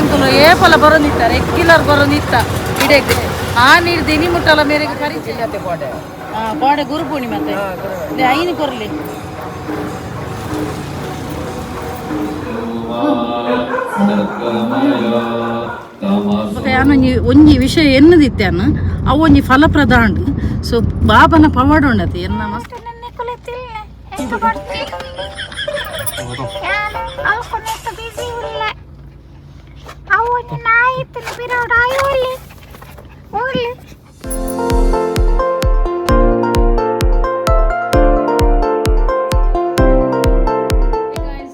ಎಂಕುಲು ಏಪಲ ಬರೋನಿತ್ತ, ರೆಗ್ಯುಲರ್ ಬರೋನಿತ್ತ ಇಡೆಗ್. ಆ ನೀರು ದಿನಿ ಮುಟ್ಟಲ ಮೇರೆಗೆ ಪರಿಚಯ. ಕೋಡೆ ಗುರು ಪೂರ್ಣಿಮೆ ಐನು ಕೊರ್ಲಿ. ಒಂಜಿ ಒಂಜಿ ವಿಷಯ ಎನ್ನದಿತ್ತಾನು, ಅವು ಒಂಜಿ ಫಲಪ್ರದ ಉಂಡು. ಸೊ ಬಾಬನ ಪವಾಡ ಉಂಡತಿ ಎನ್ನ ಮಸ್ತ್.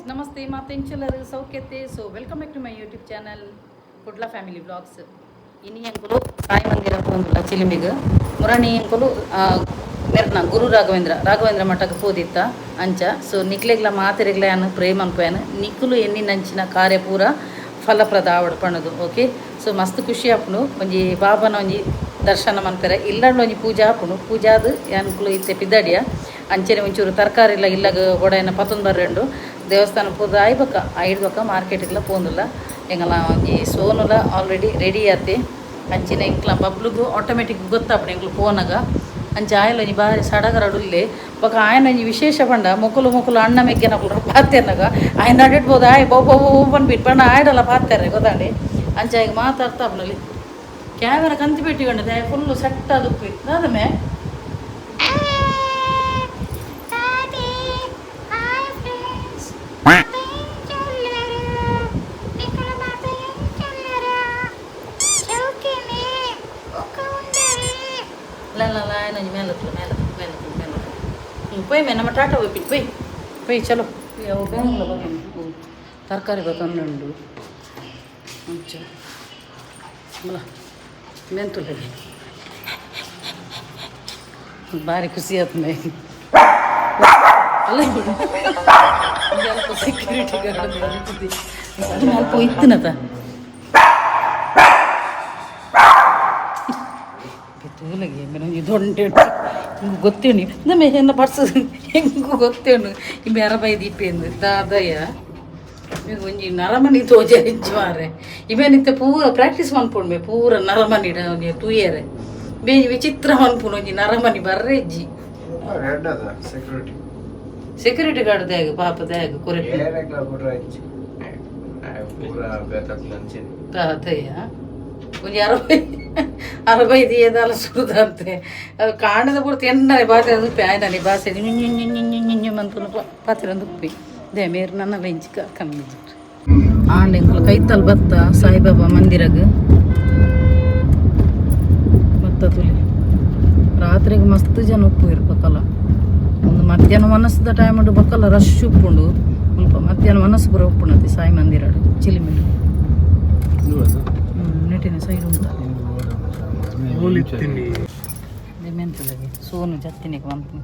Namaste ಮಾತೆಂಚಲರು ಸೌಖ್ಯತೆ. So welcome back to my YouTube channel Kudla family vlogs. ಇನಿ ಎಂಕುಲು ಸಾಯಿ ಮಂದಿರ ಪೋಂದುಲ್ಲ ಚಿಲಿಮಿಗ್. ಮುರಣಿ ಎಂಕುಲು ಮೆರ್ನ ಗುರು ರಾಘವೇಂದ್ರ ರಾಘವೇಂದ್ರ ಮಠಕ್ಕೆ ಪೋದಿತ್ತ ಅಂಚ. ಸೊ ನಿಕ್ಲೆಗ್ಲ ಮಾತೆರೆಗ್ಲ ಯಾನ್ ಪ್ರೇಮ್ ಅನ್ಪಯಾನು, ನಿಕುಲು ಎನ್ನಿನಂಚಿನ ಕಾರ್ಯ ಪೂರ ಫಲಪ್ರದ ಆವಡ್ ಪಣದು. ಓಕೆ, ಸೊ ಮಸ್ತ್ ಖುಷಿ ಆಪುಂಡು ಒಂಜಿ ಬಾಬನ ಒಂಜಿ ದರ್ಶನ ಮನ್ಪೆರೆ. ಇಲ್ಲಂಡ ಒಂಜಿ ಪೂಜೆ ಆಪುಂಡು. ಪೂಜಾದ್ ಯಾನ್ಕುಲು ಇತ್ತೆ ಪಿದಡಿಯ. ಅಂಚನೆ ಒಂಚೂರು ತರಕಾರಿ ಇಲ್ಲ ಇಲ್ಲಗ ಬೊಡೈನ ಪತ್ತೊಂದು ಬರ್ರೆಂಡು. ದೇವಸ್ಥಾನ ಪೂಜೆ ಆಯ್ಬಕ್ಕ ಐಡ್ ಬೊಕ್ಕ ಮಾರ್ಕೆಟ್ಗ್ಲ ಪೋಂದುಲ್ಲ. ಎಂಗಲ ಒಂಜಿ ಸೋನುಲ ಆಲ್ರೆಡಿ ರೆಡಿ ಆತೆ. ಅಂಚಿನ ಎಂಕ್ಲ ಬಬ್ಲುಗು ಆಟೋಮೆಟಿಕ್ ಗೊತ್ತಾಪುಂಡು ಎಂಕ್ಲು ಪೋನಗ. ಅಂಚ ಆಯಲ ಒಂಜಿ ಬಾರಿ ಸಡಗರ ಉಲ್ಲೆ. ಬೊಕ ಆಯನ ಒಂಜಿ ವಿಶೇಷ ಪಂಡ ಮೊಕುಲು ಮೊಕುಲು ಅಣ್ಣ ಮೆಗ್ಗೆನಕುಲು ಪಾತೆರ್ನಗ ಆಯನ ನಡಿಟ್ಬೋದು. ಆಯ್ ಬೊ ಬೊ ಪನ್ಪಿಟ್ ಪಂಡ ಆಯಡಲ ಪಾತೆರ್ರೆ ಗೊತ್ತಾಂಡಿ. ಅಂಚ ಆಯ್ಗ್ ಮಾತಾಡ್ತಾ ಆಪುನಲ್ಲಿ ಕ್ಯಾಮೆರಾ ಕಂತಿ ಪೆಟ್ಟಿ ಕಂಡದೆ ಫುಲ್ ಸೆಟ್ ಆದುಪ್ಪಿ ದಾದಮೆ. ಲ ಲ ಲ ಒಂಜಿ ಮೇಲೆ ಮೇಲೆ ಮೇಲೆ ಮೇಲೆ ಪೋಯ್ ಮೇ ನಮ್ಮ ಟಾಟಾ ಹೋಗಿ ಪೋಯ್ ಪೋಯ್ ಚಲೋ. ಅವು ಬ್ಯಾಂಗ್ಲ ಬತ್ತೊಂದು ತರಕಾರಿ ಬತ್ತೊಂದುಂಡು. ಅಂಚ ಮೆಂತುಲಗೆ ಭಾರಿ ಖುಷಿ ಆಯ್ತು. ಅಲ್ಲ, ಅಲ್ಪ ಸೆಕ್ಯೂರಿಟಿ ಗಾರ್ಡ್ ಅಲ್ಪ ಇತ್ತಿನತ ತೂಲಗೆ ಒಂಜಿ ದೊಂಡೆ ಗೊತ್ತೇಣಿ ನಮ್ಮ ಎನ್ನ ಪರ್ಸ್ ಹೆಂಗು ಗೊತ್ತೇಣು. ಇಂಬೆ ಅರಬೈ ದೀಪೇಂದು ದಾದಯ್ಯ ಒಂಜಿ ನರಮನಿ ತೋಜೆ ಹೆಂಚು ಮಾರೆ. ಇವೇನಿತ್ತೆ ಪೂರ ಪ್ರಾಕ್ಟೀಸ್ ಮನ್ಪುಂಡು ಪೂರ ನರಮನಿ ಒಂಜಿ ತೂಯರೆ ಬೇ ವಿಚಿತ್ರ ಮನ್ಪುಂಡು. ಒಂಜಿ ನರಮನಿ ಬರ್ರೆಜ್ಜಿ. ಸೆಕ್ಯೂರಿಟಿ ಸೆಕ್ಯೂರಿಟಿ ಗಾರ್ಡ್ ದ್ಯಾಗ ಪಾಪ ದ್ಯಾಗ ಕೊರೆ. ದಾದಯ್ಯ ಒಂಜಿ ಅರಬೈ ಅರಬೈ ದಿಯದಾಲ ಸುರುದಂತೆ. ಅದು ಕಾಣದ ಪೂರ್ತಿ ಎಣ್ಣೆ ಬಾತೆ ಅದು ಪ್ಯಾನಲಿ ಬಾಸೆ ಮನ್ಪುನ ಪಾತ್ರೆ ಉಪ್ಪಿ they ಮೇರು ನನ್ನ ಇಂಚಿ ಕಮ್ಮಿ ಆಂಡ ಎಂಕುಲು ಕೈತಲ್ ಬತ್ತ ಸಾಯಿಬಾಬಾ ಮಂದಿರಗ್ ಬತ್ತ ತುಲಿ. ರಾತ್ರಿಗೆ ಮಸ್ತ್ ಜನ ಉಪ್ಪು ಇರ್ಬೇಕಲ್ಲ. ಒಂದು ಮಧ್ಯಾಹ್ನ ಮನಸ್ಸದ ಟೈಮ್ ಉಂಡು ಬಕ್ಕಲ್ಲ ರಶ್ ಉಪ್ಪುಂಡು. ಮುಲ್ಪ ಮಧ್ಯಾಹ್ನ ಮನಸ್ಸು ಪೂರ ಉಪ್ಪುಂಡತಿ ಸಾಯಿ ಮಂದಿರ ಚಿಲಿಮಿಲಿ ನೆಟ್ಟಿನ ಸೈಡ್ ಉಂಟು. ಮೆಂತುಲಗೆ ಸೋನು ಜತ್ತಿನಿಗೆ ಮನ್ಪುನಿ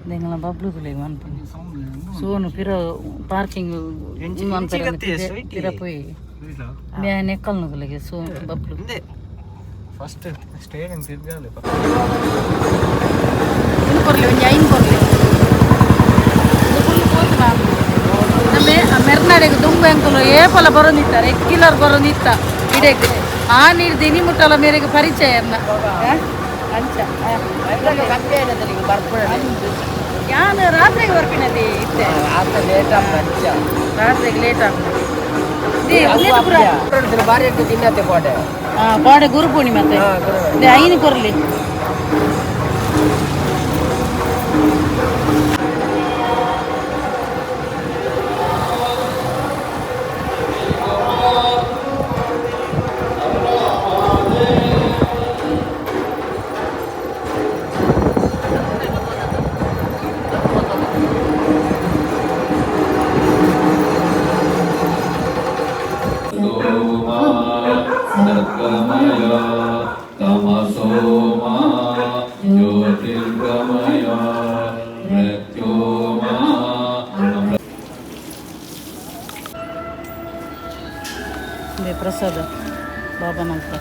ದೆಂಗಲ ಬಬ್ಲು ತುಲೆಗ್ ಮನ್ಪುನಿ. ಸೋನು ಪಿರ ಪಾರ್ಕಿಂಗ್ ಪಿರ ಪೋಯಿ ಬ್ಯಾ ನೆಕ್ಕಲ್ನು ತುಲೆಗೆ ಸೋ ಬಬ್ಲು. ಫಸ್ಟ್ ಸ್ಟೇರಿಂಗ್ ತಿರ್ಗಾಲೆ. ಇನ್ನು ಕೊರ್ಲಿ ಒಂಜಿ ಐನ್ ಕೊರ್ಲಿ. ಫುಲ್ ಪೋತು ನಮ್ಮ ಮೆರ್ನಾಡೆಗ್ ದುಂಬು ಎಂಕುಲು ಏಪಲ ಬರೋನಿತ್ತ, ರೆಗ್ಯುಲರ್ ಬರೋನಿತ್ತ ಇಡೆಗ್. ಆ ನೀರು ದಿನಿ ಮುಟ್ಟಲ ಮೇರೆಗೆ ಪರಿಚಯ ಎನ್ನ ಅಂಚ. ಯಾನ್ ರಾತ್ರಿಗೆ ಬರ್ಪಿನದಿ ಇತ್ತೆ, ರಾತ್ರಿಗೆ ಲೇಟ್ ಆಗ್ತದೆ. ಕೋಡೆ ಗುರು ಪೂರ್ಣಿಮೆ ಐನು ಕೊರ್ಲಿ. तमसो मा ज्योतिर्गमय मृत्योर्मा. ಪ್ರಸಾದ ಬಾಬನಲ್ಪ.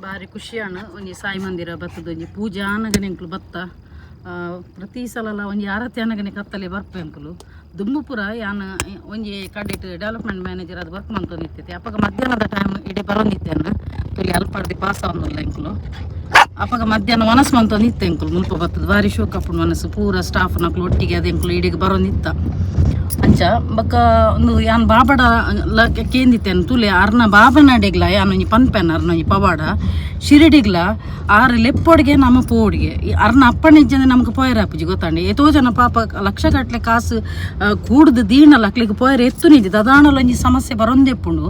ಬಾರಿ ಖುಷಿಯಾಣ ಒಂಜಿ ಸಾಯಿ ಮಂದಿರ ಬತ್ತದ ಒಂಜಿ ಪೂಜೆ ಆನಗನೆ ಎಂಕ್ಲು ಬತ್ತ. ಪ್ರತಿ ಸಲಲ ಒಂಜಿ ಆರತ್ಯಾನಗನೆ ಕತ್ತಲೆ ಬರ್ಪೆ ಅಂಕುಲು ದುಂಬುಪುರ ಯಾನ್ ಒಂಜಿ ಕಡೆಟ್ ಡೆವಲಪ್ಮೆಂಟ್ ಮ್ಯಾನೇಜರ್ ಅದು ವರ್ಕ್ ಮಂತೊಂದಿತ್ತೈತೆ. ಅಪಗ ಮಧ್ಯಾಹ್ನದ ಟೈಮ್ ಇಡೆ ಬರೋಂದಿತ್ತೇನ ತುಲಿ ಅಲ್ಪಡ್ದು ಪಾಸ್ ಆವೊಂದುಲ್ಲ ಎಂಕುಲು. ಅಪಗ ಮಧ್ಯಾಹ್ನ ವನಸ್ ಮಂತೊಂದಿತ್ತೆ ಎಂಕುಲು ಮುಲ್ಪ ಬತ್ತದ ಬಾರಿ ಶೋಕ್ ಆಪುಂಡು. ಮನಸ್ಸು ಪೂರ ಸ್ಟಾಫ್ ನಕುಲು ಒಟ್ಟಿಗೆ ಅದು ಎಂಕುಲು ಇಡೆಗ್ ಬರೋಂದಿತ್ತ. ಅಂಚ ಬೊಕ್ಕ ಒಂದು ಯಾನ್ ಬಾಬಡ ಕೇಂದಿತ್ತೇನೆ ತುಲೆ ಅರ್ನ ಬಾಬನಡೆಗ್ಲ ಯಾನ್ ಒಂಜಿ ಪನ್ಪೆನ ಅರ್ನ ಒಂಜಿ ಪವಾಡ ಶಿರಡಿಗ್ಲ ಆರು ಲೆಪ್ಪೊಡಿಗೆ ನಮ್ಮ ಪೋಡಿಗೆ ಅರ್ನ ಅಪ್ಪಣೆ ಇಜ್ಜಂದೆ ನಮ್ಗೆ ಪೋಯರ ಆಪುಜಿ ಗೊತ್ತಾಂಡಿ. ಏತೋ ಜನ ಪಾಪ ಲಕ್ಷಗಟ್ಟಲೆ ಕಾಸು ಕೂಡ್ದು ದೀನಲ್ಲ ಅಕ್ಲಿಗೆ ಪೋಯರ ಎತ್ತು ನಿಜ ದದಾಣಲ ಒಂಜಿ ಸಮಸ್ಯೆ ಬರೊಂದೆಪ್ಪುಂಡು.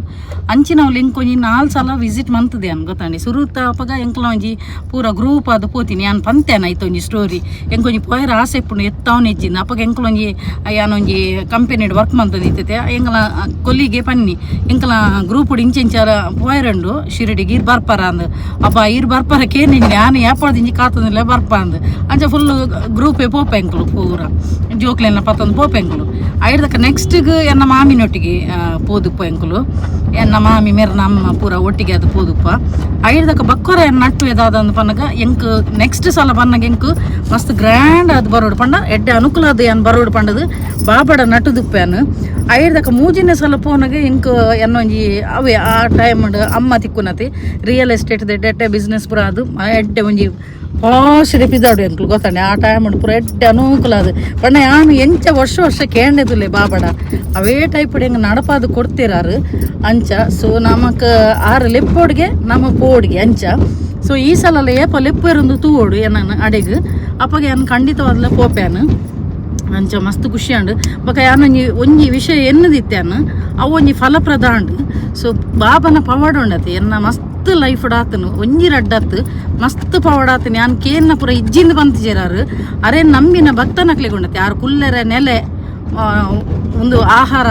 ಅಂಚಿನವು ಎಂಕ್ ಒಂಜಿ 4 ಸಲ ವಿಸಿಟ್ ಮಂತದೆ ಅನ್ ಗೊತ್ತಾಂಡಿ. ಸುರುತ ಅಪಗ ಎಂಕ್ಲ ಒಂಜಿ ಪೂರ ಗ್ರೂಪ್ ಅದು ಪೋತೀನಿ ಯಾನ್ ಪಂತೇನ ಐತ ಒಂಜಿ ಸ್ಟೋರಿ ಎಂಕೊಂಜಿ ಪೋಯರ ಆಸೆ ಇಪ್ಪುಂಡು ಎತ್ತಾವನ ಇಜ್ಜಿಂದ. ಅಪಗ ಎಂಕ್ಲೊಂಜಿ ಯಾನೊಂಜಿ ಕಂಪೆನಿಡ್ ವರ್ಕ್ ಮಂತೊಂದಿತ್ತತೆ ಎಂಕಲ ಕೊಲ್ಲಿಗೆ ಪನ್ನಿ ಎಂಕಲ ಗ್ರೂಪ್ ಇಂಚಿಂಚಾರ ಪೋಯರಂಡು ಶಿರಡಿಗೆ ಇರ್ ಬರ್ಪಾರ ಅಂದ್ ಅಪ್ಪ ಇರ್ ಬರ್ಪಾರ ಕೇನಿಂಜಿ ಯಾನ್ ಯಾಪಡ್ದಿಂಜಿ ಕಾತಂದಿಲ್ಲ ಬರ್ಪ ಅಂದ್ ಅಂಚ ಫುಲ್ ಗ್ರೂಪೇ ಪೋಪ ಎಂಕುಲು ಪೂರ ಜೋಕ್ಲೆನ ಪತ್ತೊಂದು ಪೋಪ ಎಂಕುಲು. ಐಡ್ದಕ್ಕ ನೆಕ್ಸ್ಟ್ಗ್ ಎನ್ನ ಮಾಮಿನೊಟ್ಟಿಗೆ ಪೋದುಪ್ಪ ಎಂಕುಲು ಎನ್ನ ಮಾಮಿ ಮೇರ್ನ ಅಮ್ಮ ಪೂರ ಒಟ್ಟಿಗೆ ಅದು ಪೋದುಪ್ಪ. ಐಡ್ದಕ್ಕ ಬಕ್ಕೊರ ಎನ್ನ ನಟ್ಟು ಎದಾದ ಪನ್ನಗ ಎಂಕ್ ನೆಕ್ಸ್ಟ್ ಸಲ ಪನ್ನಗ ಎಂಕ್ ಮಸ್ತ್ ಗ್ರ್ಯಾಂಡ್ ಅದು ಬರೋಡು ಪಂಡ ಎಡ್ಡೆ ಅನುಕೂಲ ಅದು ಏನ್ ಬರೋಡು ಪಂಡದು ಬಾಬಡ ನಟ್ಟುದುಪ್ಪೇನು. ಐಡ್ದಕ್ಕ ಮೂಜಿನ ಸಲ ಪೋನಗ ಎಂಕ್ ಎನ್ನೊಂಜಿ ಅವೇ ಆ ಟೈಮ್ ಅಮ್ಮ ತಿಕ್ಕುನತಿ ರಿಯಲ್ ಎಸ್ಟೇಟ್ ಎಡ್ಡೆ ಬಿಸ್ನೆಸ್ ಪೂರ ಅದು ಎಡ್ಡೆ ಒಂಜಿ ಪಾಶ್ ಪಿದಾಡು ಎಂಕ್ಲು ಗೊತ್ತಾಂಡೆ. ಆ ಟೈಮ್ ಪೂರ ಎಡ್ಡೆ ಅನುಕೂಲ ಅದು ಪಂಡ ಯಾನು ಎಂಚ ವರ್ಷ ವರ್ಷ ಕೇಂಡದುಲ್ಲೆ ಬಾಬಡ ಅವೇ ಟೈಪ್ ಹೆಂಗೆ ನಡಪಾದು ಕೊಡ್ತಿರಾರು ಅಂಚ. ಸೊ ನಮಕ್ ಆರು ಲೆಪ್ಪೋಡ್ಗೆ ನಮ್ಮ ಪೋಡ್ಗೆ ಅಂಚ. ಸೊ ಈ ಸಲ ಏಪ ಲೆಪ್ಪೇರೊಂದು ತೂವೋಡು ಏನಾನ ಅಡೆಗ್ ಅಪ್ಪಗೆ ಯಾನ್ ಖಂಡಿತವಾದ್ಲ ಪೋಪ್ಯಾನು ಅಂಚ ಮಸ್ತ್ ಖುಷಿ ಆಂಡ್. ಬೊಕ ಯಾನೊಂಜಿ ಒಂಜಿ ವಿಷಯ ಎನ್ನದಿತ್ತಾನು ಅವು ಒಂಜಿ ಫಲಪ್ರದ ಆಂಡ್. ಸೊ ಬಾಬನ ಪವಾಡ ಉಂಡತಿ ಎನ್ನ ಮಸ್ತ್ ಲೈಫ್ ಆತನು ಒಂಜಿ ರಡ್ಡತ್ತು ಮಸ್ತ್ ಪವಾಡಾತನು ಯಾನ್ ಕೇನ್ನ ಪೂರ ಇಜ್ಜಿಂದ ಬಂತಿಜೆರಾರು ಅರೆ ನಂಬಿನ ಭಕ್ತನಕ್ಲೆಗ್ ಉಂಡತಿ ಆರು ಕುಲ್ಲೆರ ನೆಲೆ ಒಂದು ಆಹಾರ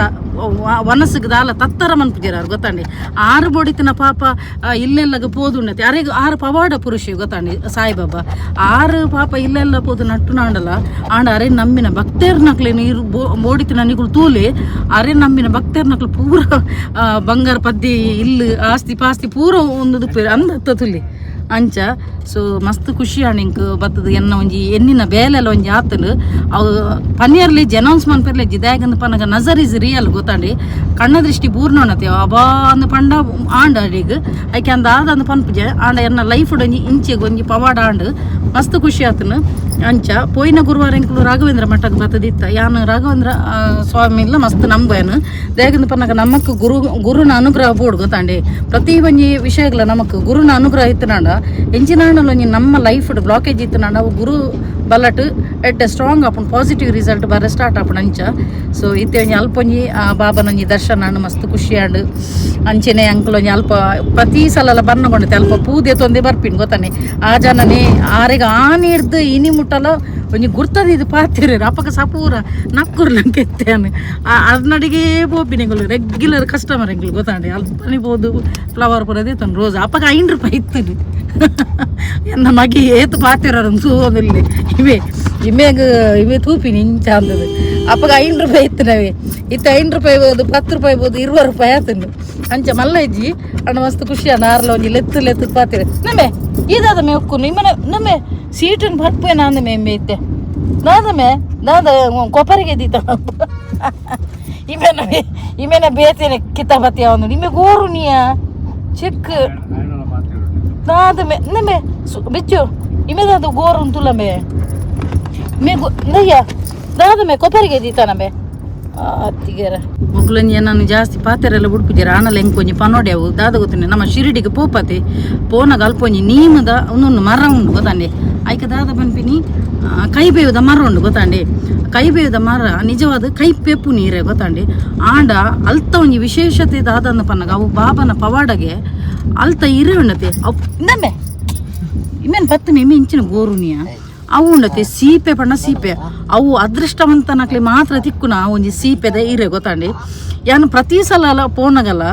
ವನಸ್ಸಿಗೆ ದಾಲ ತತ್ತರ ಮನ್ಪುಜೆರಾರು ಗೊತ್ತಾಂಡಿ. ಆರು ಬೊಡಿತಿನ ಪಾಪ ಇಲ್ಲೆಲ್ಲಗ ಪೋದುಂಡತಿ ಅರೆಗ್ ಆರು ಪವಾಡ ಪುರುಷಿ ಗೊತ್ತಾಂಡಿ ಸಾಯಿಬಾಬಾ ಆರು ಪಾಪ ಇಲ್ಲೆಲ್ಲ ಪೋದು ನಟ್ಟು ನಾಂಡಲ ಆಂಡ ಅರೆ ನಂಬಿನ ಭಕ್ತೇರ್ನಕ್ಲೆ ನೀರು ಬೋಡಿತಿನ ನಿಗುಲು ತೂಲೆ ಅರೆ ನಂಬಿನ ಭಕ್ತೇರ್ನಕ್ಲು ಪೂರ ಬಂಗಾರ ಪದ್ದಿ ಇಲ್ಲು ಆಸ್ತಿ ಪಾಸ್ತಿ ಪೂರ ಒಂದು ದುಪ್ಪೇರು ಅಂದ ತುಲಿ ಅಂಚ. ಸೊ ಮಸ್ತ್ ಖುಷಿ ಆಂಡ್ ಎಂಕ್ ಬತ್ತದ ಎನ್ನ ಒಂಜಿ ಎನ್ನಿನ ಬೇಲೆಲ ಒಂಜಿ ಆತುಂಡು ಅವು ಪನಿಯರ್ಲಿ ಜನೌನ್ಸ್ ಮನ್ಪೆರ್ಲೆ ದಾಯಗಂದ್ ಪನ್ನಗ ನಜರ್ is real ಗೊತ್ತಾಂಡಿ. ಕಣ್ಣ ದೃಷ್ಟಿ ಬೂರ್ನೋಣತೆ ಅಬಾ ಅಂದ್ ಪಂಡ ಆಂಡ ಅಡಿಗ್ ಐಕೆ ಅಂದ ಆದ ಅಂದ್ ಪನ್ಪುಜೆ ಆಂಡ ಎನ್ನ ಲೈಫ್ ಒಂಜಿ ಇಂಚೆಗ್ ಒಂಜಿ ಪವಾಡ ಆಂಡ್ ಮಸ್ತ್ ಖುಷಿ ಆತುಂಡು ಅಂಚ. ಪೋಯಿನ ಗುರುವಾರ ಎಂಕುಲು ರಾಘವೇಂದ್ರ ಮಠಕ್ಕೆ ಬತ್ತದಿತ್ತ ಯಾನ್ ರಾಘವೇಂದ್ರ ಸ್ವಾಮಿ ಇಲ್ಲ ಮಸ್ತ್ ನಂಬುವೇನು ದಾಯಗಂದ್ ಪನ್ನಗ ನಮಕ್ ಗುರುನ ಅನುಗ್ರಹ ಬೋಡು ಗೊತ್ತಾಂಡಿ. ಪ್ರತಿ ಒಂಜಿ ವಿಷಯಗಳ ನಮಕ್ ಗುರುನ ಅನುಗ್ರಹ ಇತ್ತನಾಂಡ ಎಂಚಿನಾಂಡಲ ಒಂಜಿ ನಮ್ಮ ಲೈಫ್ ಬ್ಲಾಕೇಜ್ ಇತ್ತನಾಂಡ ಅವು ಗುರು ಬಲಟ್ ಎಡ್ಡೆ ಸ್ಟ್ರಾಂಗ್ ಆಪುಂಡು ಪಾಸಿಟಿವ್ ರಿಸಲ್ಟ್ ಬರ ಸ್ಟಾರ್ಟ್ ಆಪುಂಡು ಅಂಚ. ಸೊ ಇತ್ತೆ ಒಂಜಿ ಅಲ್ಪ ಒಂಜಿ ಬಾಬನ ಒಂಜಿ ದರ್ಶನ ಆಂಡ್ ಮಸ್ತ್ ಖುಷಿ ಆಂಡ್. ಅಂಚೆನೆ ಅಂಕುಲು ಒಂಜಿ ಅಲ್ಪ ಪ್ರತಿ ಸಲ ಬನ್ನಗೊಂಡತೆ ಅಲ್ಪ ಪೂದೆ ತೊಂದೆ ಬರ್ಪಿನ್ ಗೊತ್ತಾನೆ. ಆ ಜನನೇ ಆರೆಗ್ ಆನಿಡ್ದು ಇನಿ ಮುಟ್ಟಲ ಒಂಜಿ ಗುರ್ತದ ಇದು ಪಾತಿರ ಅಪಗ ಸಪೂರ ನಕ್ಕುರ್ಲಂಕ ಎತ್ತೇನು ಅರ್ನಡಿಗೆ ಪೋಪಿನ ಎಂಕುಲು ರೆಗ್ಯುಲರ್ ಕಸ್ಟಮರ್ ಎಂಕುಲು ಗೊತ್ತಾಂಡಿ. ಅಲ್ಪನೆ ಪೋದು ಫ್ಲವರ್ ಪೂರ ದೇತೊಂದು ರೋಸ್ ಅಪಗ 5 ರೂಪಾಯಿ ಇತ್ತು. ಎನ್ನ ಮಗಿ ಏತು ಪಾತಿರ ತೂವೊಂದಿಲ್ಲ ಇವೆ ಇಮೆಗ್ ಇವೆ ತೂಪಿನಿ ಇಂಚ ಅಂದದು ಅಪ್ಪಗ 5 ರೂಪಾಯಿ ಇತ್ತು ನಾವೇ ಇತ್ತು 5 ರೂಪಾಯಿ ಬೋದು 10 ರೂಪಾಯಿ ಬೋದು 20 ರೂಪಾಯಿ ಆತುಂಡು ಅಂಚ ಮಲ್ಲ ಇಜ್ಜಿ ಅಣ್ಣ ಮಸ್ತ್ ಖುಷಿ ಅಣ್ಣ ಆರ್ಲ ಒಂಜಿ ಲೆತ್ತು ಲೆತ್ತು ಪಾತಿರ ನಮ್ಮೆ ಇದಾದ ಮೇ ಉಕ್ಕುನು ಇಮ್ಮನೆ ನಮ್ಮೆ ಸೀಟನ್ನು ಬರ್ಪೆ ನಾಂದ ಮೇ ಇತ್ತೆ ನಾದಮೆ ನಾದ ಕೊಪರಿಗೆ ದೀತ ಇಮೆನ ಇಮೆನ ಬೇತೇನೆ ಕಿತಾಪತಿ ಅವನು ನಿಮಗೆ ಗೋರು ನೀಯ ಚಿಕ್ಕ ನಾದಮೆ ನಮ್ಮೆ ಬಿಚ್ಚು ಇಮೆದಾದ ಗೋರು ಉಂಟುಲಮೆ ಮೇ ನಯ್ಯ ದಾದಮೆ ಕೊಪರಿಗೆ ದೀತ ನಮೆ ಅತ್ತಿಗೆರ ಮೊಗ್ಲಂಜಿ ನಾನು ಜಾಸ್ತಿ ಪಾತೆರೆಲ್ಲ ಬುಡ್ಪುಜೆರ್ ಆಣಲ ಎಂಕೊಂಜಿ ಪನೋಡ್ಯಾವು ದಾದ ಗೊತ್ತುಂಡೆ ನಮ್ಮ ಶಿರಡಿಗೆ ಪೋಪತಿ ಪೋನಗ ಅಲ್ಪೊಂಜಿ ನೀಮದ ಒಂದೊಂದು ಮರ ಉಂಡು ಗೊತ್ತಾಂಡೆ. ಐಕ ದಾದ ಪನ್ಪಿನಿ ಕೈ ಬೇವುದ ಮರ ಉಂಡು ಗೊತ್ತಾಂಡೆ. ಕೈ ಬೇವುದ ಮರ ನಿಜವಾದ ಕೈ ಪೆಪ್ಪು ನೀರೆ ಗೊತ್ತಾಂಡೆ. ಆಂಡ ಅಲ್ತ ಒಂಜಿ ವಿಶೇಷತೆ ದಾದಂದ ಪನ್ನಗ ಅವು ಬಾಬನ ಪವಾಡಗೆ ಅಲ್ತ ಇರೆ ಉಂಡತೆ ಅವು ನಮ್ಮೆ ಇಮೇನ್ ಪತ್ತು ಮೇಮೆ ಇಂಚಿನ ಗೋರುನಿಯ ಅವು ಉಂಡತೆ ಸೀಪೆ ಪಂಡ ಸೀಪೆ ಅವು ಅದೃಷ್ಟವಂತನಕ್ಲೆ ಮಾತ್ರ ತಿಕ್ಕುನ ಒಂಜಿ ಸೀಪೆದ ಇರೆ ಗೊತ್ತಾಂಡಿ. ಯಾನ್ ಪ್ರತಿ ಸಲ ಅಲ್ಲ ಪೋನಗಲ್ಲ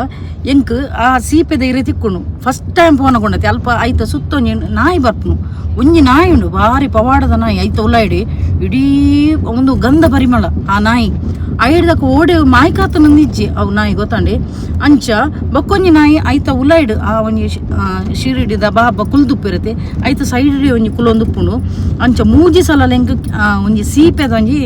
ಎಂಕ್ ಆ ಸೀಪೆದ ಇರೆ ತಿಕ್ಕುಂಡು ಫಸ್ಟ್ ಟೈಮ್ ಫೋನ್ ಕೊಂಡತಿ ಅಲ್ಪ ಐತ ಸುತ್ತ ಒಂಜಿ ನಾಯಿ ಬರ್ಪುನು ಒಂಜಿ ನಾಯಿ ಉಂಡು ಭಾರಿ ಪವಾಡದ ನಾಯಿ ಐತ ಉಲಾಯಿಡಿ ಇಡೀ ಒಂದು ಗಂಧ ಪರಿಮಳ ಆ ನಾಯಿ ಐಡ್ದಕ್ಕ ಓಡೆ ಮಾಯ್ಕಾತನ ನಿಜ್ಜಿ ಅವು ನಾಯಿ ಗೊತ್ತಾಂಡಿ ಅಂಚ ಬೊಕ್ಕೊಂಜಿ ನಾಯಿ ಐತ ಉಲೈಡ್ ಆ ಒಂಜಿ ಶಿರಿಡಿದ ಬಾಬ ಕುಲ್ದುಪ್ಪಿರತ್ತೆ ಐತ ಸೈಡ್ ಒಂಜಿ ಕುಲೊಂದುಪ್ಪುಂಡು ಅಂಚ ಮೂಜಿ ಸಲ ಎಂಕ್ ಒಂಜಿ ಸೀಪೆದ ಒಂಜಿ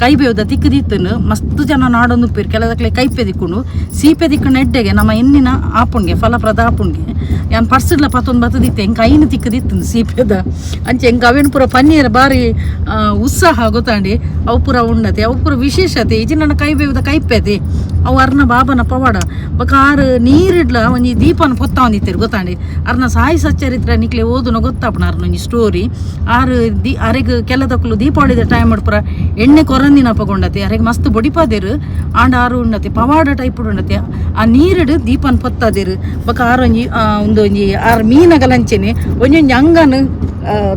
ಕೈಬೇವುದ ತಿಕ್ಕದಿತ್ತನು ಮಸ್ತ್ ಜನ ನಾಡೊಂದುಪ್ಪಿರು ಕೆಲದಕ್ಲೆ ಕೈಪೆ ದಿಕ್ಕುಂಡು ಸೀಪೆ ದಿಕ್ಕುನ ಎಡ್ಡೆಗೆ ನಮ್ಮ ಎನ್ನಿನ ಆಪುಣ್ಗೆ ಫಲಪ್ರದ ಆಪುಣ್ಗೆ ಯಾನ್ ಪರ್ಸಿಡ್ಲ ಪತ್ತೊಂದು ಬತ್ತದಿತ್ತೆ ಎಂಕ್ ಐನು ತಿಕ್ಕದಿತ್ತು ಸೀಪೆದ ಅಂಚ ಎಂಕ್ ಅವೇನು ಪೂರ ಪನ್ನೀರ್ ಬಾರಿ ಉತ್ಸಾಹ ಗೊತ್ತಾಂಡಿ ಅವು ಪೂರ ಉಂಡತೆ ಅವು ಪೂರ ವಿಶೇಷತೆ ಇಜಿ ನನ್ನ ಕೈ ಬೇವುದ ಕೈಪೆತೆ ಅವು ಅರ್ನ ಬಾಬನ ಪವಾಡ ಬೊಕ ಆರು ನೀರಿಡ್ಲ ಒಂಜಿ ದೀಪನ ಪೊತ್ತ ಒಂದಿತ್ತೆರ್ ಗೊತ್ತಾಂಡಿ ಅರ್ನ ಸಾಯಿ ಸಚ್ಚರಿತ್ರ ನಿಕ್ಲೆ ಓದುನ ಗೊತ್ತಾಪುಣ ಅರ್ನ ಒಂಜಿ ಸ್ಟೋರಿ ಆರು the ಅರೆಗ್ ಕೆಲದಕ್ಕಲು ದೀಪಾವಳಿದ ಟೈಮ್ ಪೂರ ಎಣ್ಣೆ ಕೊರಂದಿನ ಪಗೊಂಡತೆ ಅರೆಗ್ ಮಸ್ತ್ ಬೊಡಿಪಾದೆರ್ ಆಂಡ ಆರು ಉಂಡತೆ ಪವಾಡ ಟೈಪ್ ಉಂಡತೆ ಆ ನೀರಿಡ್ ದೀಪನ್ ಪೊತ್ತಾದೆರ್ ಬೊಕ ಆರು ಒಂಜಿ ಒಂದು ಒಂಜಿ ಆರು ಮೀನಗಲಂಚೆನೆ ಒಂಜೊಂಜಿ ಅಂಗನ್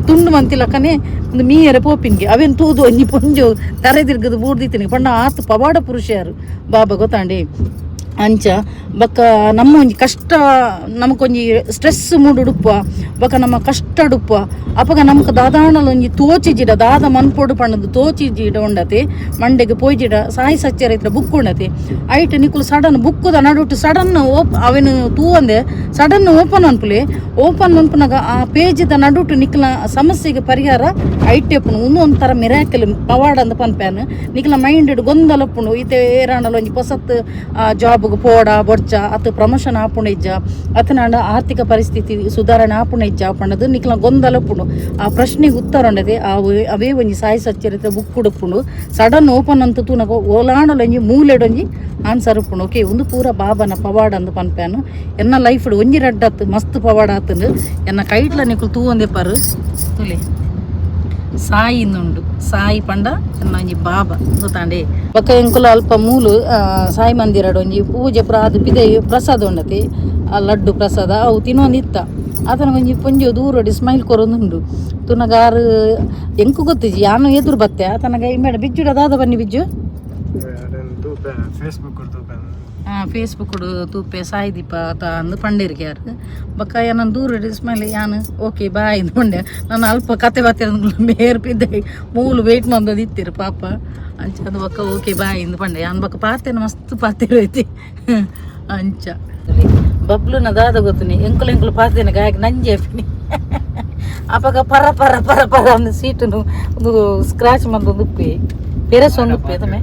ತುಂಡು ಮಂತಿಲಕ್ಕನೆ ಒಂದು ಮೀಯರೆ ಪೋಪಿನ್ಗೆ ಅವೇನು ತೂದು ಒಂಜಿ ಪೊಂಜು ತರೆ ತಿರ್ಗದು ಬೂಡ್ದಿತ್ತಿನಿ ಪಂಡ ಆತ್ ಪವಾಡ ಪುರುಷರು ಬಾಬಾ ಗೊತ್ತಾಂಡಿ ಅಂಚ ಬೊಕ್ಕ ನಮ್ಮ ಒಂಜಿ ಕಷ್ಟ ನಮಕೊಂಜಿ ಸ್ಟ್ರೆಸ್ ಮೂಡುಡುಪ್ಪ ಬೊಕ್ಕ ನಮ್ಮ ಕಷ್ಟ ಉಡುಪ್ಪ ಅಪಗ ನಮಕ್ ದಾದಾಣಲ ಒಂಜಿ ತೋಚಿಜಿಡ ದಾದ ಮನ್ಪೊಡು ಪಂಡದು ತೋಚಿಜಿಡ ಉಂಡತೆ ಮಂಡೆಗೆ ಪೋಯ್ಜಿಡ ಸಾಯಿ ಸಚ್ಚರಿತ್ರ ಬುಕ್ ಉಂಡತೆ ಐಟ್ ನಿಕುಲು ಸಡನ್ ಬುಕ್ಕುದ ನಡುಟು ಸಡನ್ ಓಪ್ ಅವೇನು ತೂವಂದೆ ಸಡನ್ ಓಪನ್ ಅನ್ಪುಲೆ ಓಪನ್ ಅನ್ಪುನಾಗ ಆ ಪೇಜಿದ ನಡುಟು ನಿಕ್ಲ ಸಮಸ್ಯೆಗೆ ಪರಿಹಾರ ಐಟ್ ಎಪ್ಪುನು ಉಂದು ಒಂಥರ ಮಿರಾಕಲ್ ಪವಾಡ ಅಂದ್ ಪನ್ಪ್ಯಾನ್ ನಿಕ್ಲ ಮೈಂಡ್ ಗೊಂದಲಪ್ಪುಂಡು ಇತ್ತೆ ಏರಾಂಡಲ ಒಂಜಿ ಪೊಸತ್ ಜಾಬ್ಗೆ ಪೋಡ ಬೊಡ್ಚ ಅತ್ ಪ್ರಮೋಷನ್ ಆಪುಂಡು ಇಜ್ಜ ಅತನಾಂಡ ಆರ್ಥಿಕ ಪರಿಸ್ಥಿತಿ ಸುಧಾರಣೆ ಆಪುಂಡು ಇಜ್ಜ ಪಂಡದು ನಿಕ್ಲ ಗೊಂದಲಪ್ಪುಂಡು ಆ ಪ್ರಶ್ನೆಗೆ ಉತ್ತರ ಉಂಡದೆ ಅವೇ ಒಂಜಿ ಸಾಯಿ ಸಚ್ಚರಿತ್ರ ಬುಕ್ ಉಡುಪುಂಡು ಸಡನ್ ಓಪನ್ ಅಂತ ತೂನಗ ಓಲಾಂಡಲ ಒಂಜಿ ಮೂಲೆಡೊಂಜಿ ಆನ್ಸರ್ ಉಪ್ಪುಂಡು. ಓಕೆ ಉಂದು ಪೂರ ಬಾಬನ ಪವಾಡ ಅಂದ್ ಪನ್ಪ್ಯಾನ್ ಎನ್ನ ಲೈಫ್ ಒಂಜಿ ರಡ್ಡ್ ಆತು ಮಸ್ತ್ ಪವಾಡ ಆತುಂಡು ಎನ್ನ ಕೈಟ್ಲ ನಿಕುಲು ತೂವೊಂದೆ ಪರು ತುಲೆ ಸಾಯಿ ಉಂಡು ಸಾಯಿ ಪಂಡ ಎನ್ನ ಒಂಜಿ ಬಾಬಾ ಗೊತ್ತಾಂಡೆ ಬೊಕ್ಕ ಎಂಕುಲು ಅಲ್ಪ ಮೂಲು ಸಾಯಿ ಮಂದಿರಡ್ ಒಂಜಿ ಪೂಜೆ ಪೂರ ಆದ್ ಪಿದಯಿ ಪ್ರಸಾದ ಉಂಡತಿ ಆ ಲಡ್ಡು ಪ್ರಸಾದ ಅವು ತಿನ್ನೊಂದಿತ್ತ ಆತನ ಒಂಜಿ ಪೊಂಜಿ ದೂರಡಿ ಸ್ಮೈಲ್ ಕೊರೊಂದುಂಡು ತುನಗ ಆರು ಎಂಕು ಗೊತ್ತಿಜ್ಜಿ ಯಾನು ಎದುರು ಬತ್ತೆ ಆತನಗ ಇಂಬೇಡ ಬಿಜ್ಜುಡ ದಾದ ಬನ್ನಿ ಬಿಜ್ಜು ಫೇಸ್ಬುಕ್ ತೂಪೆ ಫೇಸ್ಬುಕ್ ತೂಪೆ ಸಾಯಿ ದೀಪ ತ ಅಂದ್ ಪಂಡೇರಿಗೆ ಯಾರು ಬೊಕ್ಕ ಯಾನನ್ ದೂರ ಸ್ಮೈಲ್ ಯಾನ್ ಓಕೆ ಬಾಯ್ ಇಂದ್ ಪಂಡೆ ನಾನು ಅಲ್ಪ ಕತೆ ಬತ್ತೆ ಮೇರ್ ಪಿದ್ದೆ ಮೂಲು ವೇಟ್ ಮಂದದ ಇತ್ತೀರು ಪಾಪ ಅಂಚ ಅಂದ್ ಬೊಕ್ಕ ಓಕೆ ಬಾಯ್ ಇಂದ್ ಪಂಡೆ ಯಾನ್ ಬೊಕ್ಕ ಪಾತೆನ ಮಸ್ತ್ ಪಾತೆರ ಐತಿ ಅಂಚ ಬಬ್ಲುನ ದಾದ ಗೊತ್ತುನಿ ಎಂಕುಲು ಎಂಕುಲು ಪಾತೆನ ಗಾಯಕ್ ನಂಜೆ ಅಪಿನಿ ಅಪಗ ಪರ ಪರ ಪರ ಪರ ಒಂದು ಸೀಟುನು ಒಂದು ಸ್ಕ್ರಾಚ್ ಮಂದೊಂದು ಉಪ್ಪಿ ಪೆರಸ್ ಒಂದು ಉಪ್ಪಿ ತಮೆ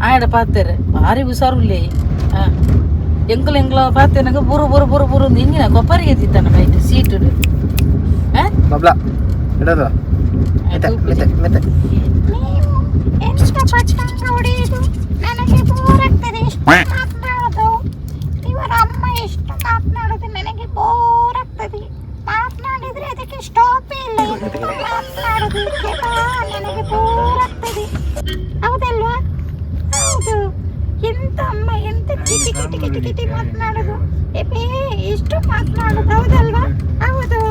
ಆಯಡ ಪಾತೆರೆ ಭಾರಿ ಹುಷಾರುಲ್ಲೇ ಎಂಕುಲು ಎಂಕುಲು ಪಾತೆನಗ ಬುರು ಬುರು ಬುರು ಬುರು ಇಂಜಿನ ಕೊಪ್ಪರಿಗೆ ಎತ್ತಿತ್ತಾನ ಬೈಟ್ ಸೀಟು ಬಬ್ಲಾ ಇಡೋದು ಮೆತ್ತೆ ಮೆತ್ತೆ ಮೆತ್ತೆ. ನೀವು ಎಂತ ಪಟ್ಟಂಗ ಹೊಡೆಯುದು? ನನಗೆ ಬೋರ್ ಆಗ್ತದೆ ಎಷ್ಟು ಮಾತನಾಡೋದು. ಇವರ ಅಮ್ಮ ಎಷ್ಟು ಮಾತನಾಡೋದು, ನನಗೆ ಬೋರ್ ಆಗ್ತದೆ. ಮಾತನಾಡಿದ್ರೆ ಅದಕ್ಕೆ ಸ್ಟಾಪ್ ಇಲ್ಲ. ಎಂತ ಮಾತನಾಡೋದು ದೇವಾ, ನನಗೆ ಬೋರ್ ಆಗ್ತದೆ, ಹೌದಲ್ವಾ? ಹೌದು. ಎಂತ ಅಮ್ಮ ಎಂತ ಕಿಟಿ ಕಿಟಿ ಕಿಟಿ ಕಿಟಿ ಮಾತನಾಡೋದು, ಎಪೇ ಎಷ್ಟು ಮಾತನಾಡೋದು, ಹೌದಲ್ವಾ? ಹೌದು.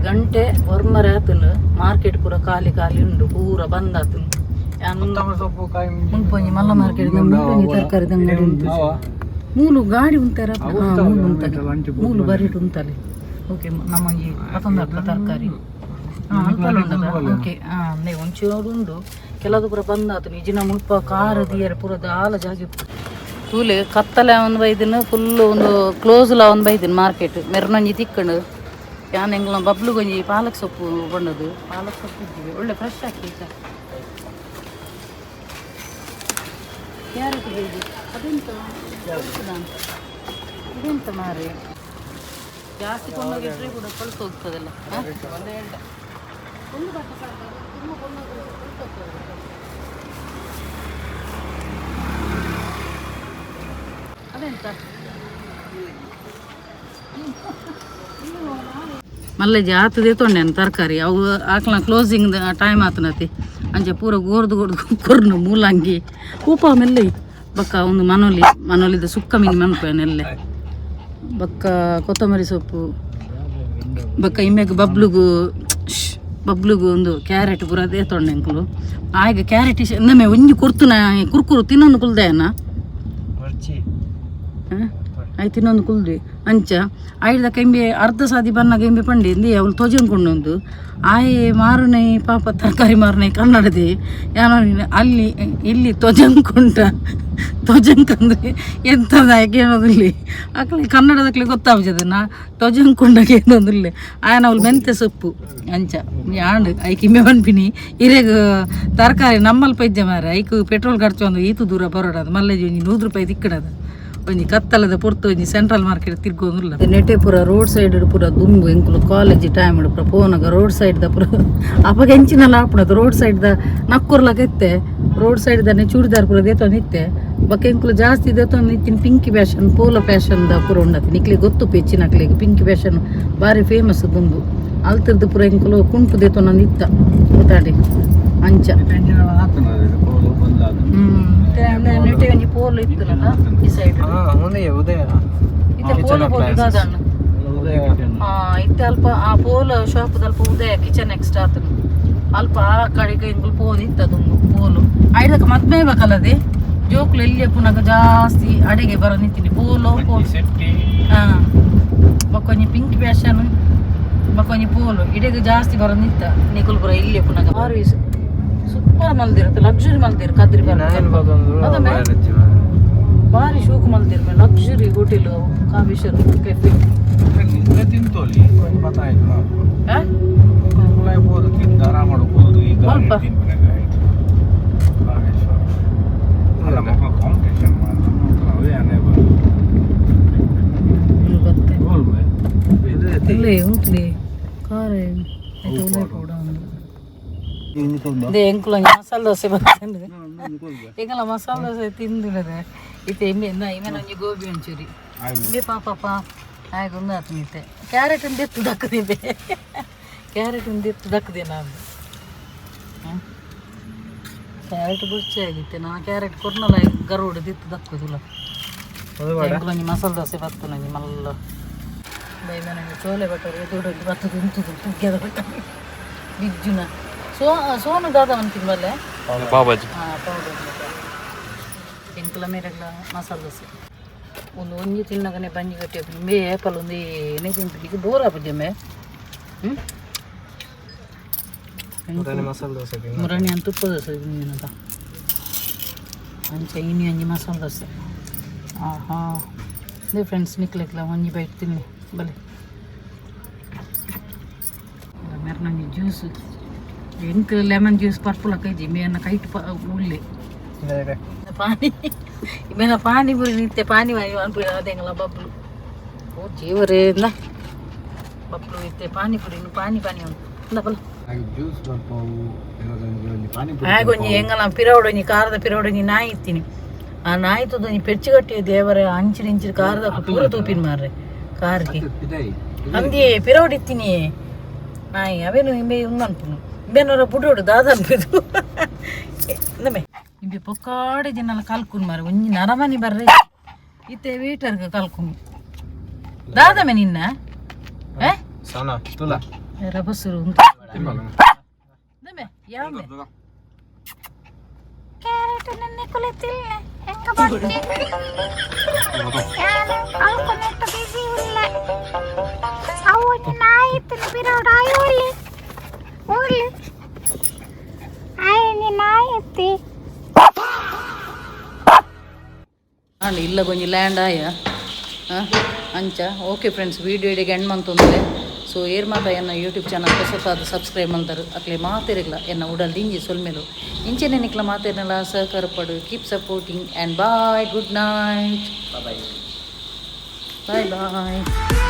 ಗಂಟೆ ಒರ್ಮರೆ ಆತುಂಡು ಮಾರ್ಕೆಟ್ ಪೂರ ಖಾಲಿ ಖಾಲಿ ಉಂಡು ಪೂರ ಬಂದ್ ಆತುಂಡು. ಯಾನ್ ಸೊಪ್ಪು ಕಾಯಿ. ಮುಲ್ಪ ಒಂಜಿ ಮಲ್ಲ ಮಾರ್ಕೆಟ್ ಒಂಜಿ ತರಕಾರಿ ಅಂಗಡಿ ಉಂಟು. ಮೂಲು ಗಾಡಿ ಉಂತಾರ ಮೂಲು ಉಂತಲೆ ಮೂಲು ಬರಿಟ್ ಉಂತಲೆ. ಓಕೆ ನಮ್ಮ ಒಂಜಿ ಪತ್ತೊಂದು ಅಲ್ಪ ತರಕಾರಿ ಅಲ್ಪಲ ಉಂಡದ. ಓಕೆ ನೇ ಒಂಚೂರು ಉಂಡು ಕೆಲವು ಪೂರ ಬಂದ್ ಆತುಂಡು. ಇಜಿನ ಮುಲ್ಪ ಕಾರ್ ದಿಯರೆ ಪೂರ ದಾಲ ಜಾಗೆ ಉಪ್ಪು. ತೂಲೆ ಕತ್ತಲೆ ಒಂದು ಬೈದಿನ ಫುಲ್ ಒಂದು ಕ್ಲೋಸ್ ಲ ಒಂದು ಬೈದಿನ ಮಾರ್ಕೆಟ್ ಮೆರ್ನೊಂಜಿ ತಿಕ್ಕಂಡು. ಯಾನ್ ಎಂಗ್ಲ ಬಬ್ಲುಗೊಂಜಿ ಪಾಲಕ್ ಸೊಪ್ಪು ಬಂಡದು ಪಾಲಕ್ ಸೊಪ್ಪು ಇದ್ದೀವಿ ಒಳ್ಳೆ ಫ್ರೆಶ್ ಹಾಕಿ ಈಗ ಕ್ಯಾರೆಟ್ ಬೇಕು. ಅದೆಂತ ಗೊತ್ತುದಾ? ಇದೆಂತ ಮಾರೆ ಜಾಸ್ತಿ ಕೊಂಡೋಗಿಟ್ರೆ ಕೂಡ ಕೊಳ್ತು ಹೋಗ್ತದಲ್ಲ ಹ? ಒಂದು ಬಟ್ಟೆ ಸಾಕು, ತುಂಬ ಕೊಂಡೋಗಿದ್ರೆ ಕೊಳ್ತು ಹೋಗ್ತದಲ್ಲ. ಅದೆಂತ ಮಲ್ಲೆ ಜಾತದೆ ತೊಂಡೆನು ತರಕಾರಿ ಅವು ಆಕ್ಲ ಕ್ಲೋಸಿಂಗ್ ಟೈಮ್ ಆತನತಿ ಅಂಚೆ ಪೂರ ಗೋರ್ದು ಗೋರ್ದು ಕೊರ್ನು ಮೂಲಂಗಿ ಉಪ ಮೆಲ್ಲೆ ಬಕ್ಕ ಒಂದು ಮನೋಲಿ ಮನೋಲಿದ ಸುಕ್ಕ ಮೀನು ಮನ್ಪೇನೆಲ್ಲೆ ಬಕ್ಕ ಕೊತ್ತಂಬರಿ ಸೊಪ್ಪು ಬಕ್ಕ ಇಮ್ಮೆಗ್ ಬಬ್ಲುಗು ಬಬ್ಲುಗು ಒಂದು ಕ್ಯಾರೆಟ್ ಪೂರ ಅದೇ ತೊಂಡೆ ಎಂಕುಲು ಆಗ ಕ್ಯಾರೆಟ್ ಇನ್ನೊಮ್ಮೆ ಒಂಜಿ ಕೊಡ್ತುನ ಕುರ್ಕುರು ತಿನ್ನೊಂದು ಕುಲ್ದೇನ. ಆಯ್ತು, ಇನ್ನೊಂದು ಕುಲ್ದಿ ಅಂಚ ಐಡ್ದ ಕೆಂಬೆ ಅರ್ಧ ಸಾದಿ ಬನ್ನಾಗ ಎಂಬೆ ಪಂಡಿ ಇಂದು ಅವಳು ತೊಜಂಕೊಂಡು ಆಯೆ ಮಾರುನೈ ಪಾಪ ತರಕಾರಿ ಮಾರುನೈ ಕನ್ನಡದಿ ಯಾನೋ ಅಲ್ಲಿ ಇಲ್ಲಿ ತೊಜಂಕೊಂಡ ತೊಜಂಕಂದ್ರೆ ಎಂತದ ಏನೋದಿಲ್ಲ ಅಕ್ಲಿ ಕನ್ನಡದಕ್ಲಿ ಗೊತ್ತಾಗ್ತದೆ ನಾ ತೊಜಂಕೊಂಡಾಗ ಏನೋದಿಲ್ಲ. ಆಯನ ಅವಳು ಮೆಂತೆ ಸೊಪ್ಪು ಅಂಚ ಆಂಡ್ ಐಕ್ ಇಮ್ಮೆ ಪನ್ಪಿನಿ ಇರೆಗ್ ತರಕಾರಿ ನಮ್ಮಲ್ಪ ಇಜ್ಜೆ ಮಾರೆ. ಐಕ್ ಪೆಟ್ರೋಲ್ ಖರ್ಚು ಒಂದು ಈತು ದೂರ ಬರೋಡದು ಮಲ್ಲೇಜಿ ಒಂಜಿ 100 ರೂಪಾಯಿ ತಿಕ್ಕಡದು. ಒಂಜಿ ಕತ್ತಲದ ಪೊರ್ತು ಒಂಜಿ ಸೆಂಟ್ರಲ್ ಮಾರ್ಕೆಟ್ ತಿರ್ಗೊಂದಿಲ್ಲ. ನೆಟೆ ಪೂರ ರೋಡ್ ಸೈಡ್ ಪೂರ ದುಂಬು ಎಂಕುಲು ಕಾಲೇಜ್ ಟೈಮ್ ಪೂರ ಪೋನಗ ರೋಡ್ ಸೈಡ್ ದ ಪೂರ ಅಪಗ ಎಂಚಿನಲ್ಲ ಆಪುಣದು. ರೋಡ್ ಸೈಡ್ ದ ನಕ್ಕುರ್ಲಕ ಇತ್ತೆ. ರೋಡ್ ಸೈಡ್ ದನೆ ಚೂಡಿದಾರ್ ಪೂರ ದೇತೊಂದು ಇತ್ತೆ. ಬೊಕ್ಕ ಎಂಕುಲು ಜಾಸ್ತಿ ದೇತೊಂದು ಇತ್ತಿನ ಪಿಂಕಿ ಫ್ಯಾಷನ್, ಪೋಲೋ ಫ್ಯಾಷನ್ ದ ಪೂರ ಉಂಡತಿ. ನಿಕ್ಲೆ ಗೊತ್ತು ಹೆಚ್ಚಿನಕ್ಲೆಗ್ ಪಿಂಕಿ ಫ್ಯಾಷನ್ ಬಾರಿ ಫೇಮಸ್ ದುಂಬು. ಅಲ್ತಿರ್ದು ಪೂರ ಎಂಕುಲು ಕುಂಟು ದೇತೊಂದು ಇತ್ತ ಗೊತ್ತಾಡಿ ಅಂಚ. ನೆಟೆ ಒಂಜಿ ಪೋಲು ಇತ್ತಲ್ಲ ಈ ಸೈಡ್. ಉದಯ ಉದಯ. ಇತ್ತೆ ಪೋಲು ಪೋಲು ದಾದಣ್ಣ? ಇತ್ತೆ ಅಲ್ಪ ಆ ಪೋಲ ಶಾಪ್ ಅಲ್ಪ ಉದಯ ಕಿಚನ್ ನೆಕ್ಸ್ಟ್ ಆತನು. ಅಲ್ಪ ಆ ಕಡೆಗೆ ಇಂಗುಲು ಪೋನ್ ಇತ್ತ ದುಂಬು ಪೋಲು. ಐದಕ್ಕೆ ಮದ್ಮೆ ಬೇಕಲ್ಲದೆ ಜೋಕ್ಲು ಎಲ್ಲಿ ಪುನಗ ಜಾಸ್ತಿ ಅಡಿಗೆ ಬರೋ ನಿಂತೀನಿ ಪೋಲೋ ಪೋಲು. ಬೊಕ್ಕೊಂಜಿ ಪಿಂಕ್ ಫ್ಯಾಷನ್, ಬೊಕ್ಕೊಂಜಿ ಪೋಲು ಇಡೆಗೆ ಜಾಸ್ತಿ ಬರೋ ನಿತ್ತ ನಿಕುಲು ಪುರ ಇಲ್ಲಿ ಪುನಗ. ಬಾರಿ ಸೂಪರ್ ಮಲ್ದಿರುತ್ತೆ, ಲಕ್ಸುರಿ ಮಲ್ದಿರು ಕದ್ರಿ ಬರ. ಅದಮ್ಮೆ? ಬಾರಿ ಶೋಕು ಮಲ್ದಿರು, ಲಕ್ಸುರಿ ಹೋಟೆಲ್ ಕಾವೇಶ್ವರ ಕೆಫೆ. ತಿಂತೋಲಿ. ಆ? ಅಲ್ಪ. ಅಲ್ಲ, ಮಕ್ಕಳು ಕಾಂಪಿಟೇಷನ್ ಅವೇ ಅನೇ. ಗೊತ್ತೆ ಇಲ್ಲೇ ಉಂಟ್ಲಿ ಕಾರ ಕೂಡ. ಅದೇ ಎಂಕುಲ ಮಸಾಲೆ ದೋಸೆ ಬರ್ತದೆ. ಎಂಕಲ ಮಸಾಲೆ ದೋಸೆ ತಿಂದಿಡದೆ ಇತ್ತೆ ಇಮ್ಮೆ ಇಮೆನ ಒಂಜಿ ಗೋಬಿ ಮಂಚೂರಿ ಇಂಬೆ ಪಾಪ ಆಯ್ತು ಒಂದು ಆತು ನಿತ್ತೆ. ಕ್ಯಾರೆಟ್ ಒಂದು ಎತ್ತು ದಕ್ಕದಿದೆ, ಕ್ಯಾರೆಟ್ ಒಂದು ಎತ್ತು ದಕ್ಕದೆ ನಾನು. ಕ್ಯಾರೆಟ್ ಬುರ್ಚಿ ಆಗಿತ್ತೆ ನಾ ಕ್ಯಾರೆಟ್ ಕೊರ್ನಲ ಗರುಡು ದಿತ್ತು ದಕ್ಕುದಿಲ್ಲ. ಎಂಕುಲ ಒಂಜಿ ಮಸಾಲೆ ದೋಸೆ ಬತ್ತು ನಂಜಿ ಮಲ್ಲ ನನಗೆ ಚೋಲೆ ಭಟೂರೆ ದುಡ್ಡು ಬತ್ತದ ಉಂತುದು ತುಗ್ಗ್ಯದ ಬಿಜ್ಜುನ ಸೋ ಸೋನು ದಾದ ಒಂದು ತಿಂಬಲ್ಲೆ. ಬಾಬಾಜಿ. ಹಾಂ, ಪಾವ್. ಎಂಕುಲ ಮೇರೆಗ್ಲ ಮಸಾಲೆ ದೋಸೆ ಒಂದು ಒಂಜಿ ತಿನ್ನಗನೆ ಬಂಜಿ ಕಟ್ಟಿ ಮೇ ಏಪಲ್ ಒಂದು ಏನೇ ತಿಂತಿಗೆ ಬೋರ್ ಆಪುಜೆ ಮೇ. ಹ್ಞೂ. ಮಸಾಲೆ ದೋಸೆ. ಮುರಣಿ ಅಂತ ತುಪ್ಪ ದೋಸೆ ತಿಂದಿನದ ಅಂಚ ಇನಿ ಒಂಜಿ ಮಸಾಲೆ ದೋಸೆ. ಆಹಾ, ಅದೇ ಫ್ರೆಂಡ್ಸ್, ನಿಕ್ಲೆಕ್ಲ ಒಂಜಿ ಬೈಟ್ ತಿನ್ನಿ ಬಲೆ. ಮೆರ್ನೊಂಜಿ ಜ್ಯೂಸ್ ಎಂಕ್ ಲೆಮನ್ ಜ್ಯೂಸ್ ಪರ್ಪುಲ ಕೈಜಿ ಮೇನ ಕೈಟ್ ಪ ಉಳ್ಳೆ ಪಾನಿ ಮೇನ ಪಾನಿಪುರಿ ನಿತ್ಯ ಪಾನಿ ವಾಯಿ ಅನ್ಪುರಿ ಅದೆಂಗಲ ಬಬ್ಲು. ಓ ಜೀವರೇ, ಇಂದ ಬಬ್ಲು ಇತ್ತೆ ಪಾನಿಪುರಿ ಪಾನಿ ಪಾನಿ ಇಂದ ಬಲ. ಜ್ಯೂಸ್ ಬರ್ಪಾವು. ಆಗೊಂಜಿ ಎಂಗಲ ಪಿರವಡೊಂಜಿ ಕಾರದ ಪಿರವಡೊಂಜಿ ನಾಯಿ ಇತ್ತೀನಿ. ಆ ನಾಯಿ ತೂದು ಪೆಚ್ಚು ಕಟ್ಟಿ ದೇವರ ಅಂಚಿನ ಇಂಚಿನ ಕಾರದ ಪೂರ ತೂಪಿನ ಮಾರ್ರೆ ಕಾರ್ಗೆ. ಅಂದಿ ಪಿರವಡು ಇತ್ತೀನಿ ನಾಯಿ ಅವೇನು ಇಂಬೆ ಉಂದು ಅನ್ಪುನು ಇಂಬೆನೋರ ಬುಡೋಡು ದಾದ ಅನ್ಪಿದು ಇಂದಮೆ. ಇಂಬೆ ಪೊಕ್ಕಾಡೆ ದಿನಲ ಕಲ್ಕುನ್ ಮಾರೆ. ಒಂಜಿ ನರಮನಿ ಬರ್ರೆ ಇತ್ತೆ ವೇಟರ್ಗೆ ಕಲ್ಕುನ್ ದಾದಮೆ ನಿನ್ನ ಏ. ಸೋನಾ ತುಲಾ. ರಬಸರು ಉಂಟು ಇಂದಮೆ ಯಾಮೆ. ಕ್ಯಾರೆಟ್ ನನ್ನ ಕುಳಿತಿಲ್ಲ ಹೆಂಗ ಬರ್ತಿ? ನಾನು ಅಲ್ಕೊನೆಟ್ಟು ಬಿಸಿ ಇಲ್ಲ. ಅವು ನಾಯಿ ಇತ್ತು ಬಿರೋಡು ಆಯ್ ಒಳ್ಳಿ ಒಳ್ಳಿ ಆಯ್ ನಾಯಿ ಇತ್ತಿ. ಆಂಡ್ ಇಲ್ಲ ಗೊಂಜಿ ಲ್ಯಾಂಡ್ ಆಯ ಅಂಚ. ಓಕೆ ಫ್ರೆಂಡ್ಸ್, ವೀಡಿಯೋ ಇಡೆಗೆ ಎಂಡ್ ಮಂತೊಂದ್ರೆ. ಸೊ ಏರ್ ಮಾತ ಎನ್ನ ಯೂಟ್ಯೂಬ್ ಚಾನಲ್ ಹೊಸತಾದ ಸಬ್ಸ್ಕ್ರೈಬ್ ಮಲ್ತಾರು ಅಕ್ಲೆ ಮಾತಿರಗ್ಲ ಎನ್ನ ಉಡಲ್ ದಿಂಜಿ ಸೊಲ್ಮೆಲು. ಇಂಚೆನೆ ನಿಕ್ಲ ಮಾತಿರಲ್ಲ ಸಹಕಾರ ಪಡು. Keep supporting and bye, good night. Bye. Bye bye.